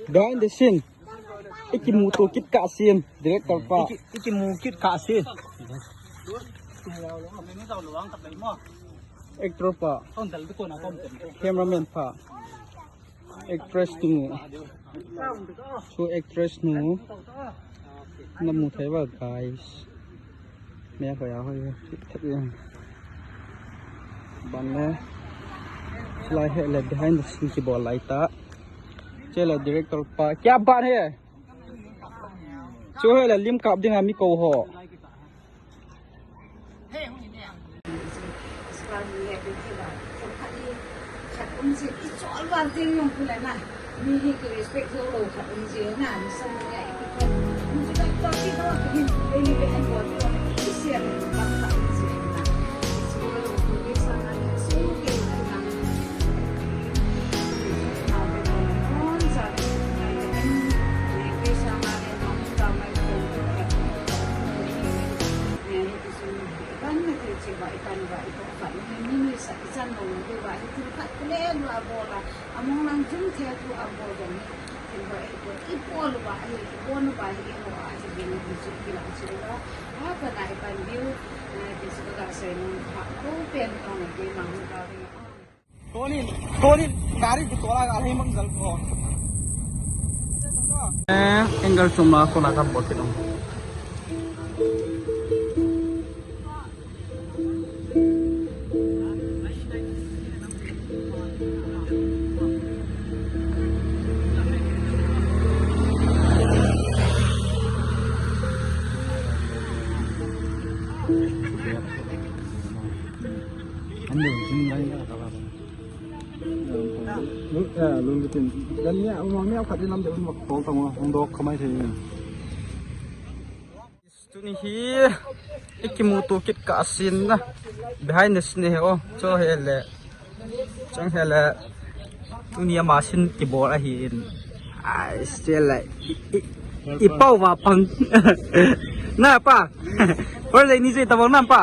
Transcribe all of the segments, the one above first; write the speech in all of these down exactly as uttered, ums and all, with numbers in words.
Behind the scene. Ikimuto kit kah scene. Director pa. Iki, ikimu kit kah scene. Actor pa. Cameraman pa. Actress nu. So actress nu. Namu thei uva, guys. Mea ko ya hoi. Ban le. Lai he le behind the scene kibol lai ta. Che le director pa. Kya ban hai? Chu he le lim kap ding a mi ko ho. Tony, Tony, gari kitola gal hi mang jal ko. Eh, angle chom a kona kabol kit u. Ano, jing lai na ka ba. Lung, eh, lung bitin. Gal nia, umang nia, khat ni lam de, umang tol tang, hung dok khamai thei ni. Tuni hi, ikimuto kit kah scene na. Behind the scene hi, oh, cho hi le. Chang hi le. Tuni ama scene kibol ahi in. Ai, still like, i, i, i pau va pang. Na pa. Por le ni je ta bol na pa.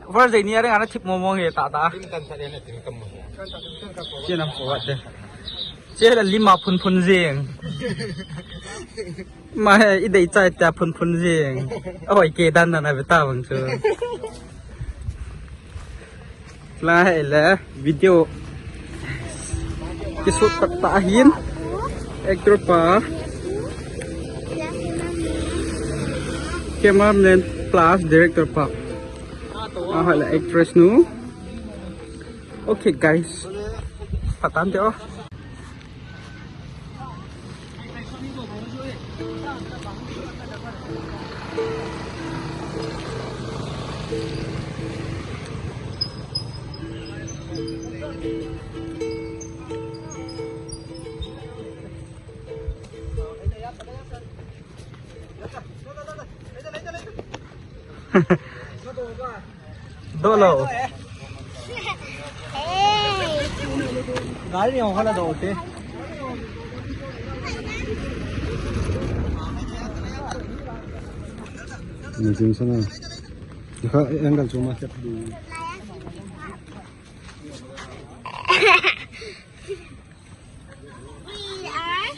First day ni a ring ana thip mo mo he ta ta. Lim tan tan na tin kam mo. Che nam po wa te. Che la lima phun phun jing. Ma he i dei chai ta phun phun jing. Oi ke dan dan a ve ta bang chu. La he le video. Kisut tak ta hin. Actor pa. Cameraman plus director pa. Aha la actress nu. Okay, guys. Patan te o. Dolo. Gari ni hong hala do te. Ni jing sana. Ka angle chom a. We are.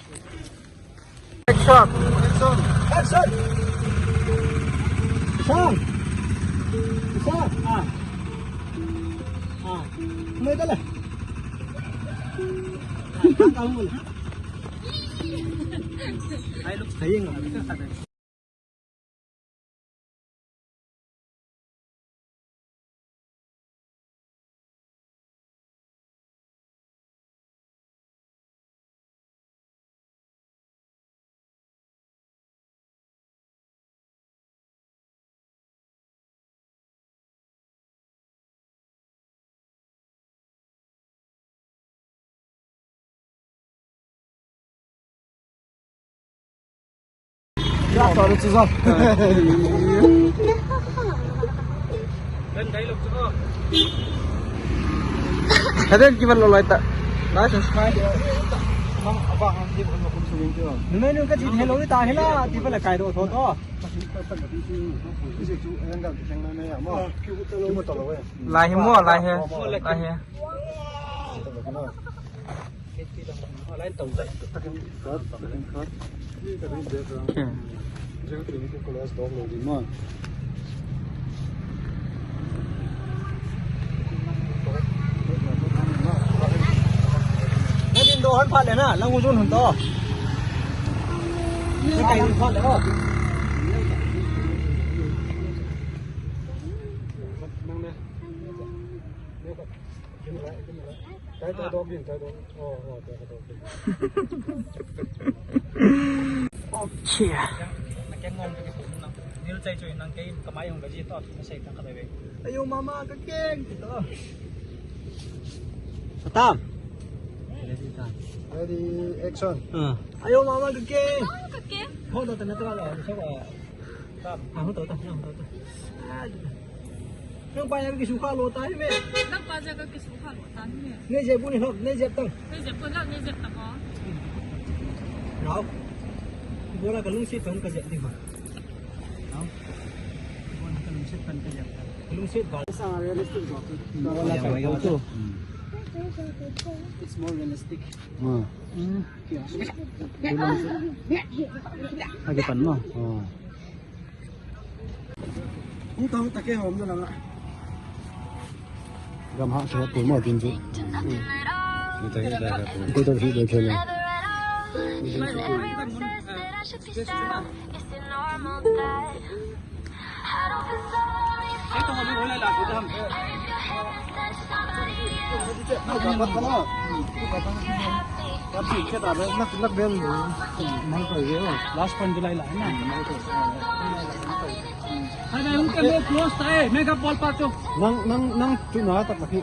Action! Action! Action! Action! Action! Ah. Ah. Mulai dah lah. Tahu lah. Ayo, sayang. Haren kivan lo lai ta. Lai subscribe. Numei nu ka chin hello ta hila ti pala kai do tho to. Lai hi mo, lai hi. Lai hi. Na din do han phat le na, lang u jun hun to. Na kai hun phat le o. Nang ne. Tai, tai, dog din, tai, dog. Oh, oh, tai, tai, dog din. Okay. Nang keng ngom ke nil chai chu nang kei kamai hung gaji to, na sei ta ka le. Ayo mama ka keng to. Satam. Ready, action. Ah. Ayo mama ka keng. Mama ka keng. Ho to na to la. Tam. Ah, ho to to, ho to to. Ah. Nang pa jang kisu kha lo ta hi me. Nang pa jang kisu kha lo ta hi me. Nei jep bu ni ho, nei jep tang. Nei jep bu la, nei jep tang o. Rao. Bola ka lungset tang ka jep ding ha. Rao. Bola ka lungset tang ka jep. Ka lungset ba. Sa realistic ba. Bola ka lungset. It's more realistic. Hmm. Hmm. Agi pan mo. Oh. Hung tang ta ke hom na nga. Gam ha se tu mo din ji. Ni ta hi da ka tu. Ko to hi da ke le. Last one July la na. Hai, hai, hung ke mo close ta, eh, makeup bol pa chu. Nang, nang, nang chu na tak laki.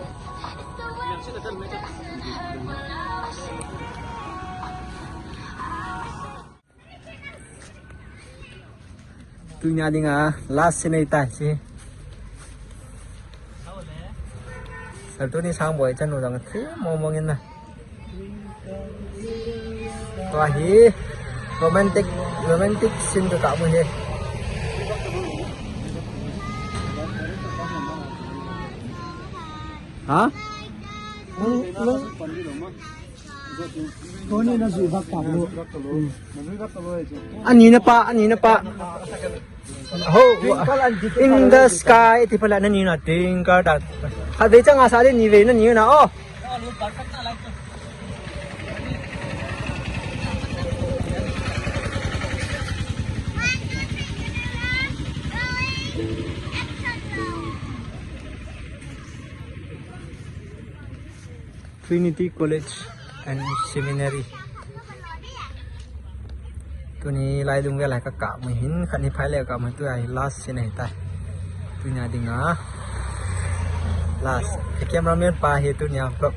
Tunia dinga last scene ahitai. Sir tuni sang boi chan u dang thi mong mong in na. Tua hi romantic, romantic scene ka kamu hi. Ha? Tony na zui vak ta lo. Ani na pa, ani na pa. Ho, in the sky, ti pala na ni na twinkle ta. Khat vei chang a sa le ni vei na ni na o. Trinity College and Seminary. Tuni lai lungvel a ka kamu hin khat ni phai le kamu, tua hi last scene ahitai. Tunia dinga last. Ka cameraman pa hi tunia vlog.